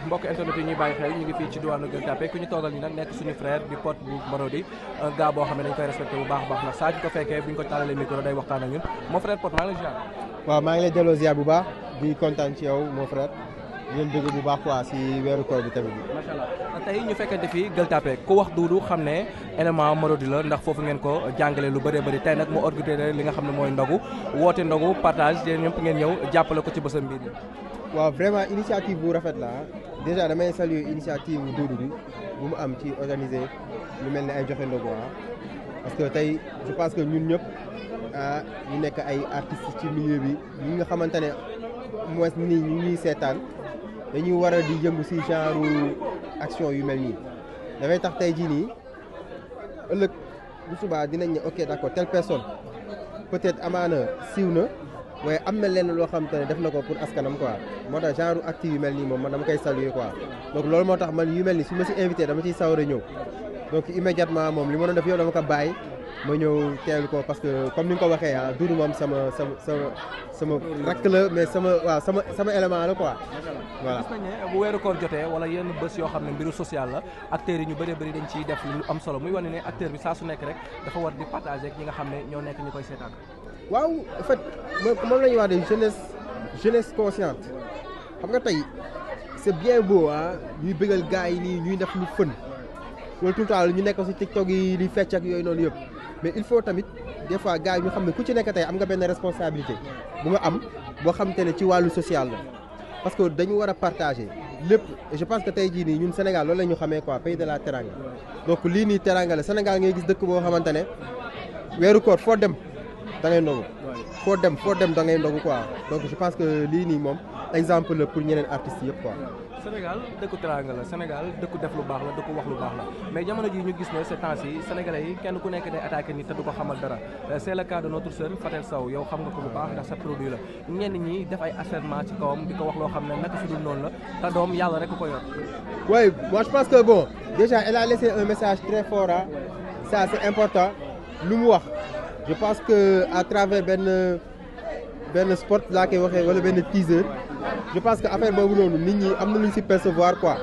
mbokk internet yi ñuy bàyyi xel ñu ngi fii ci diwaanu Gueule Tapée ku ñu toogal ni nag nekk suñu frère di Pod bu Marodi un gars boo xam ne dañ koy respecté bu baax a baax ndax saa ñu ko fekkee bu ñu ko tàllalee micro day waxtaan ak ñun mon frère Pod maa ngi lay ziar. waaw maa ngi lay delloo ziar bu baax di kontaan ci yow mon frère di leen bëgg bu baax quoi si weeru koor bi tamit. macha allah tey ñu fekkente fii Gueule Tapée ku wax Doudou xam ne élément Marodi la ndax foofu ngeen ko jàngale lu bëree bëri tey nag mu organisé li nga xam ne mooy ndogu woote ndogu partage yéen ñëpp ngeen ñëw jàppale ko ci bësam bii. waaw vraiment initiative bu rafet la déjà damay saluer initiative Doudou bi bu mu am ci organiser lu mel ne ay joxe ndogu parce que tey je pense que ñun ñëpp ñu nekk ay artistes ci milieu bi ñi nga xamante ne mooy nii ñu ñuy seetaan dañuy war a di yëngu si genre action yu mel nii dafay tax tey jii nii ëllëg bu subaa dinañ ne ok d'accord telle personne peut-être amaana siiw na waaye am na lenn loo xamante ne def na ko pour askanam quoi moo tax genre active yu mel nii moom man dama koy saluer quoi donc loolu moo tax man yu mel ni su ma si invité dama ciy sawar a ñëw donc immédiatement moom li ma doon def yow dama ko bàyyi ma ñëw teewlu ko parce que comme ni nga ko waxee Doudou moom sama rakk la mais sama élément la quoi voilà. gis nañ ne bu weeru koor jotee wala yenn bés yoo xam ne mbiru social la acteurs yi ñu bëree bëri dañ ciy def lu am solo muy wane ne acteur bi saa su nekk rek dafa war di partager ak ñi nga xam ne ñoo nekk ñu koy seetaan. waaw en fait moom la ñuy wax de jeunesse consciente xam nga tey c'est bien beau ñuy bëggal gars yi nii ñuy def lu fën loolu tout le temps ñu nekk ci TikTok yi di fecc ak yooyu noonu yëpp mais il faut tamit des fois gars yi ñu xam ne ku ci nekk tey am nga benn responsabilité bu nga am boo xamante ne ci wàllu social la parce que dañu war a partager lépp et je pense que tey jii nii ñun Sénégal loolu la ñu xamee quoi pays de la teranga donc lii nii teranga la Sénégal ngay gis dëkk boo xamante ne weeru koor foo dem da ngay ndogu foo dem da ngay ndogu quoi donc je pense que lii nii moom exemple la pour ñeneen artistes yëpp quoi. Sénégal dëkku teranga la Sénégal dëkku def lu baax la dëkku wax lu baax la mais jamono ji ñu gis ne ces temps-ci sénégalais yi kenn ku nekk day attaqué nit te du ko xamal dara c'est le cas de notre sœur Fatel Sow yow xam nga ko bu baax ndax sa produit la ñenn ñi def ay acharnement ci kawam di ko wax loo xam ne naka su dul noonu la te doom yàlla rek ko yor. oui moi je pense que bon déjà elle a laissé un message très fort ça c'est important lu mu wax je pense que à travers benn spot laa koy waxee wala benn teaser je pense que affaire boobu noonu nit ñi am na lu ñu si percevoir quoi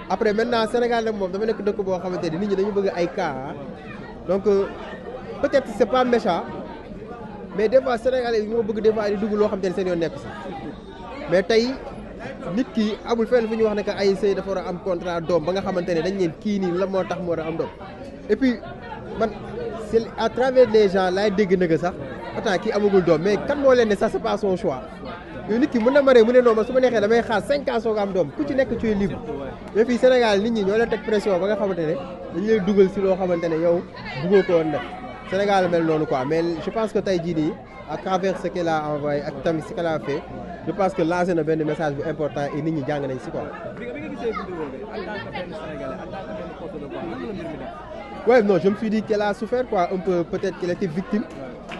après maintenant Sénégal nag moom dafa nekk dëkk boo xamante ni nit ñi dañu bëgg ay cas donc peut-être c'est pas méchant mais des fois Sénégalais yi ñoo bëgg des fois di dugg loo xamante ni seen yoon nekk si mais tey nit ki amul fenn fu ñu wax ne que ay sëy dafa war a am contrat doom ba nga xamante ne dañ leen kii nii la moo tax mu war a am doom et puis man c'est à travers les gens laay dégg nag sax attends kii amagul doom mais kan moo leen ne ça c'est pas son choix yow nit ki mën na maree mu ne non man su ma neexee damay xaar 5 ans soog a am doom ku ci nekk tu es libre mais fii Sénégal nit ñi ñoo leen teg pression ba nga xamante ne dañu leen dugal si loo xamante ne yow bëggoo ko woon def Sénégal mel noonu quoi mais je pense que tey jii nii à travers ce qu'elle a envoyé ak tamit ce qu'elle a fait je pense que lancé na benn message bu important et nit ñi jàng nañ si quoi. bi nga gisee vidéo bi en tant que benn Sénégalais en tant que benn porte de voix nan la mbir mi def. ouais non je me suis dit qu'elle a souffert quoi un peu peut-être qu'elle était victime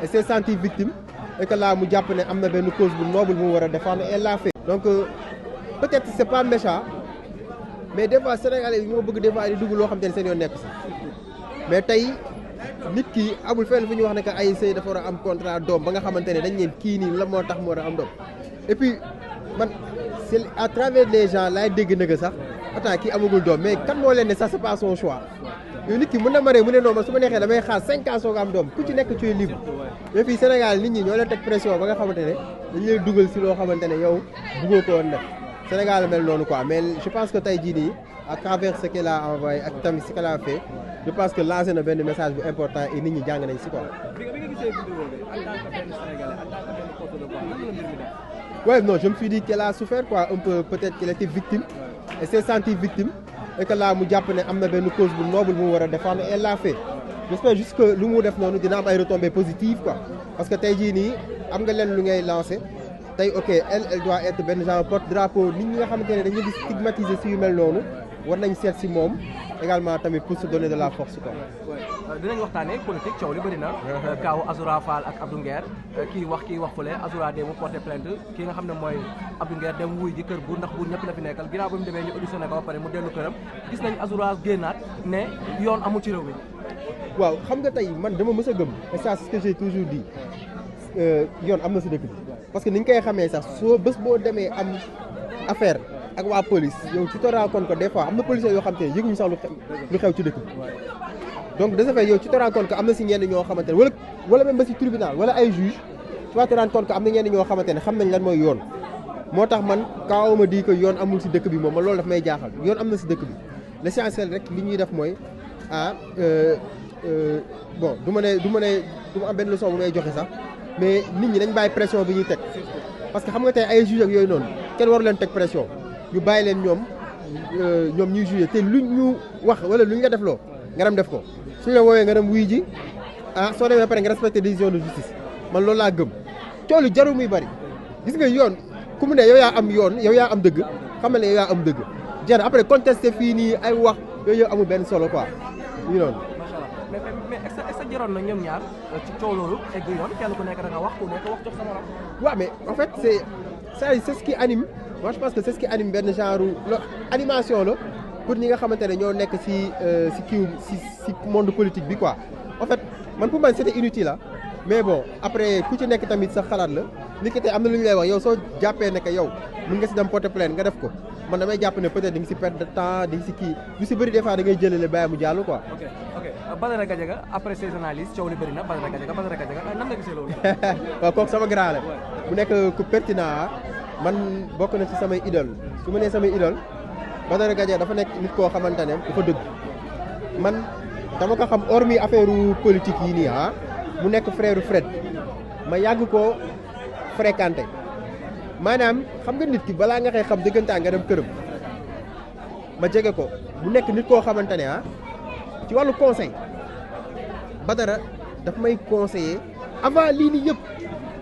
et s'est sentie victime et que là mu jàpp ne am na benn cause bu noble bu mu war a défendre et elle l'a fait. donc peut-être c'est pas méchant mais des fois Sénégalais yi ñoo bëgg des fois di dugg loo xamante ne seen yoon nekk si mais tey nit ki amul fenn fu ñu wax ne que ay sëy dafa war a am contrat doom ba nga xamante ne dañ leen kii nii la moo tax mu war a am doom et puis man c'est à travers les gens laay dégg nag sax attends kii amagul doom mais kan moo leen ne ça c'est pas son choix yow nit ki mën na maree mu ne non man su ma neexee damay xaar 5 ans soog a am doom ku ci nekk tu es libre mais fii Sénégal nit ñi ñoo leen teg pression ba nga xamante ne dañu leen dugal si loo xamante ne yow bëggoo ko woon def Sénégal mel noonu quoi mais je pense que tey jii nii à travers ce qu'elle a envoyé ak tamit ce qu'elle a fait je pense que lancé na benn message bu important et nit ñi jàng nañ si quoi. bi nga gisee vidéo bi en tant que benn Sénégalais en tant que benn porte de voix nan la mbir mi def. ouais non je me suis dit qu'elle a souffert quoi un peu peut-être qu'elle était victime et s'est sentie victime et que là mu jàpp ne am na benn cause bu noble bu mu war a défendre et elle l'a fait j'espère juste que lu mu def noonu dina am ay retombées positives quoi parce que tey jii nii am nga leen lu ngay lancer tey ok elle doit être benn genre porte-drapeau nit ñi nga xamante ne dañuy gis stigmatiser si yu mel noonu war nañ seet si moom également tamit pour se donner de la force quoi. dinañ waxtaanee politique coow li bëri na. kaaw Azoura Fall ak Abdou Nguer kii wax fële Azoura dem mu porté plainte kii nga xam ne mooy Abdou Nguer dem wuy ji kër buur ndax buur ñëpp la fi nekkal ginnaaw ba mu demee ñu auditionné ko ba pare mu dellu këram gis nañ Azoura génnaat ne yoon amul ci réew mi. waaw xam nga tey man dama mës a gëm et ça c'est ce que j'ai toujours dit yoon am na si dëkk bi parce que ni ñu koy xamee sax soo bés boo demee am affaire ak waa police yow tu te rends compte que des fois am na policiers yoo xamante ne yëguñu sax lu xew ci dëkk bi donc de ce fait yow tu te rends compte que am na si ñenn ñoo xamante ne wala même ba si tribunal wala ay juge tu vas te rendre compte que am na ñenn ñoo xamante ne xam nañ lan mooy yoon moo tax man quand on me dit que yoon amul si dëkk bi moom man loolu daf may jaaxal yoon am na si dëkk bi l'essentiel rek li ñuy def mooy bon du ma am benn leçon bu may joxe sax mais nit ñi dañ bàyyi pression bi ñuy teg parce que xam nga tey ay juge ak yooyu noonu kenn waru leen teg pression ñu bàyyi leen ñoom ñuy juger te luñ ñu wax wala luñ la def loo nga dem def ko suñu la woowee nga dem wuy ji soo demee ba pare nga respecté décision de justice man loolu laa gëm coow lu jarul muy bari gis nga yoon ku mu ne yow yaa am yoon yow yaa am dëgg xamal ne yow yaa am dëgg jar après contesté fii nii ay wax yooyu yëpp amul benn solo quoi ñu noonu. macha allah mais est-ce que jaroon na ñoom ñaar ci coow loolu egg yoon kenn ku nekk da nga wax ku nekk wax jox sa morom. waaw mais en fait c'est ce qui anime moi je pense que c'est ce qui anime benn genre animation la pour ñi nga xamante ne ñoo nekk si monde politique bi quoi en fait man pour man c'était inutile mais bon après ku ci nekk tamit sa xalaat la nit ki tey am na lu ñu lay wax yow soo jàppee ne que yow mën nga si dem porter plainte nga def ko man damay jàpp ne peut-être di nga si perdre de temps di nga si kii lu si bëri des fois da ngay jëlale bàyyi mu jàll quoi. ok Badara Gadiaga après ces analyses coow li bëri na Badara Gadiaga nan nga gisee loolu. waaw kooku sama grand la mu nekk ku pertinent man bokk na ci samay idole su ma nee samay idole Badara Gadiaga dafa nekk nit koo xamante ne dafa dëgg man dama ko xam hormis affaire politique yi nii mu nekk frère Fred ma yàgg koo fréquenté maanaam xam nga nit ki balaa nga xëy xam dëggantaan nga dem këram ma jege ko mu nekk nit koo xamante ne ci wàllu conseil Badara daf may conseiller avant lii nii yëpp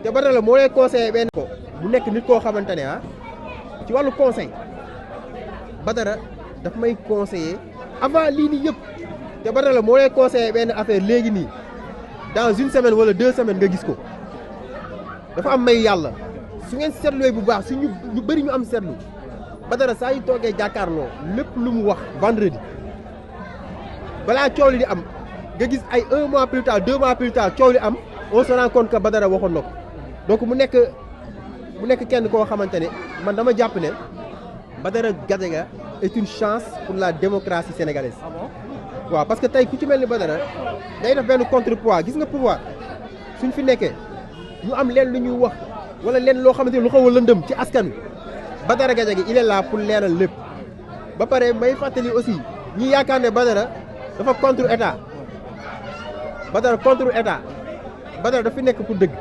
te Badara moo lay conseiller benn ko mu nekk nit koo xamante ne ci wàllu conseil Badara daf may conseiller avant lii nii yëpp te Badara moo lay conseiller benn affaire léegi nii dans une semaine wala 2 semaines nga gis ko dafa am may yàlla su ngeen seetlooy bu baax su ñu bëri ñu am seetlu Badara saa yu toogee jàkkaarloo lépp lu mu wax vendredi balaa coow li di am nga gis ay 1 mois plus tard 2 mois plus tard coow li am on se rend compte que Badara waxoon na ko donc mu nekk kenn koo xamante ne man dama jàpp ne Badara Gadiaga est une chance pour la démocratie sénégalaise. waaw parce que tey ku ci mel ni Badara day def benn contrepoids gis nga pouvoir suñ fi nekkee ñu am leen lu ñuy wax wala leen loo xamante ne lu xaw a lëndëm ci askan wi Badara Gadiaga il est là pour leeral lépp ba pare may fàttali aussi ñi yaakaar ne Badara dafa contre état Badara contre état Badara dafa nekk pour dëgg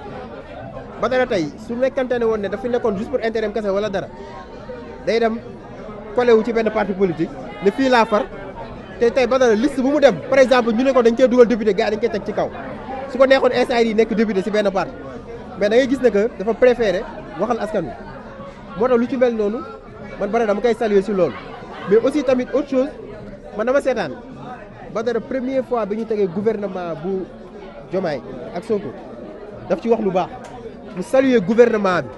Badara tey su nekkante ne woon ne dafa nekkoon juste pour intérêt kese wala dara day dem collé wu ci benn parti politique ne fii laa far te tey Badara liste bu mu dem par exemple ñu ne ko dañ koy dugal député gars dañ koy teg ci kaw su ko neexoon instant yi nekk député si benn parti mais da ngay gis ne que dafa préféré waxal askan wi moo tax lu ci mel noonu man Badara dama koy saluer si loolu mais aussi tamit autre chose man dama seetaan Badara première fois bi ñu tegee gouvernement bu Diomaye ak Sonko daf ci wax lu baax mu saluer gouvernement bi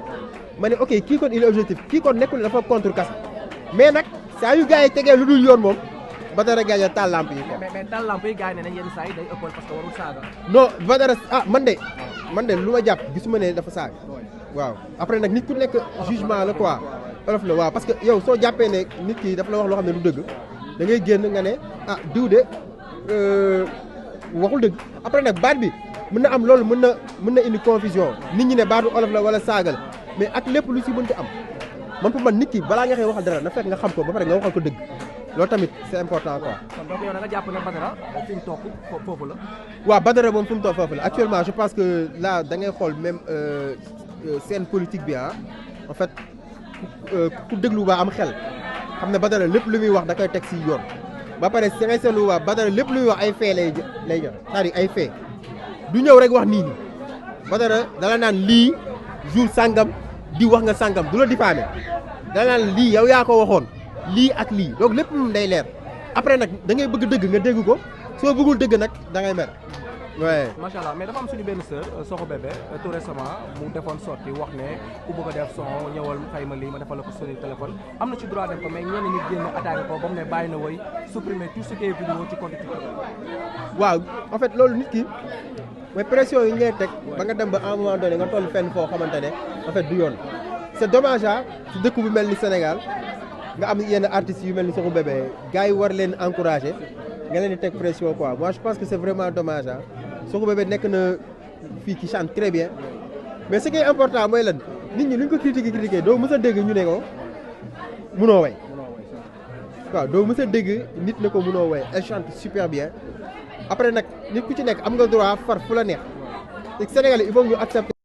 ma ne ok kii kon il est objectif kii kon nekkul dafa contre kase mais nag saa yu gars yi tegee lu dul yoon moom Badara Gadiaga taal lamp yi quoi. mais taal lamp yi gars yi ne nañ yenn saa yi day ëppal parce que warul saaga. non Badara man de lu ma jàpp gisuma ne dafa saaga waaw après nag nit ku nekk jugement la quoi olof la waaw parce que yow soo jàppee ne nit ki dafa la wax loo xam ne du dëgg da ngay génn nga ne diw de waxul dëgg après nag baat bi mën na am loolu mën na indi confusion nit ñi ne baatu olof la wala saaga la mais ak lépp lu si mënti am man pour man nit ki balaa nga xëy waxal dara na fekk nga xam ko ba pare nga waxal ko dëgg loolu tamit c'est important quoi. kon donc yow da nga jàpp ne Badara fi mu toog foofu la. waaw Badara moom fi mu toog foofu la actuellement je pense que là da ngay xool même scène politique bi en fait ku déglu ba am xel xam ne Badara lépp lu muy wax da koy teg si yoon ba pare si ngay seetlu waa Badara lépp lu muy wax ay fait lay jox c'est-à-dire ay fait du ñëw rek wax nii nii Badara dala naan lii jour sangam di wax nga sangam du la diffamé dala naan lii yow yaa ko waxoon. lii ak lii donc lépp moom day leer après nag da ngay bëgg dëgg nga dégg ko soo bëggul dëgg nag da ngay mer waaye. macha allah mais dafa am suñu benn sœur Sokho Bébé tout récemment mu defoon sorti wax ne ku bëgg a def son ñëwal fay ma lii ma defal la ko suñu téléphone am na ci droit def ko mais ñenn ñi génn attaqué ko ba mu ne bàyyi na woy supprimer tout ce qui est vidéo ci compte TikTok. waaw en fait loolu nit ki mooy pression yi ñu lay teg ba nga dem ba à un moment donné nga toll fenn foo xamante ne en fait du yoon c'est dommage ci dëkk bu mel ni Sénégal nga am yenn artistes yu mel ni Sokhou Bébé gars yi war leen encourager nga leen di teg pression quoi moi je pense que c'est vraiment dommage ah Sokhou Bébé nekk na fii qui chante très bien mais ce qui est important mooy lan nit ñi lu ñu ko critiquer doo mës a dégg ñu ne ko munoo way waaw doo mës a dégg nit ne ko munoo way elle chante super bien après nag nit ku ci nekk am nga droit far fu la neex Sénégalais il faut ñu accepter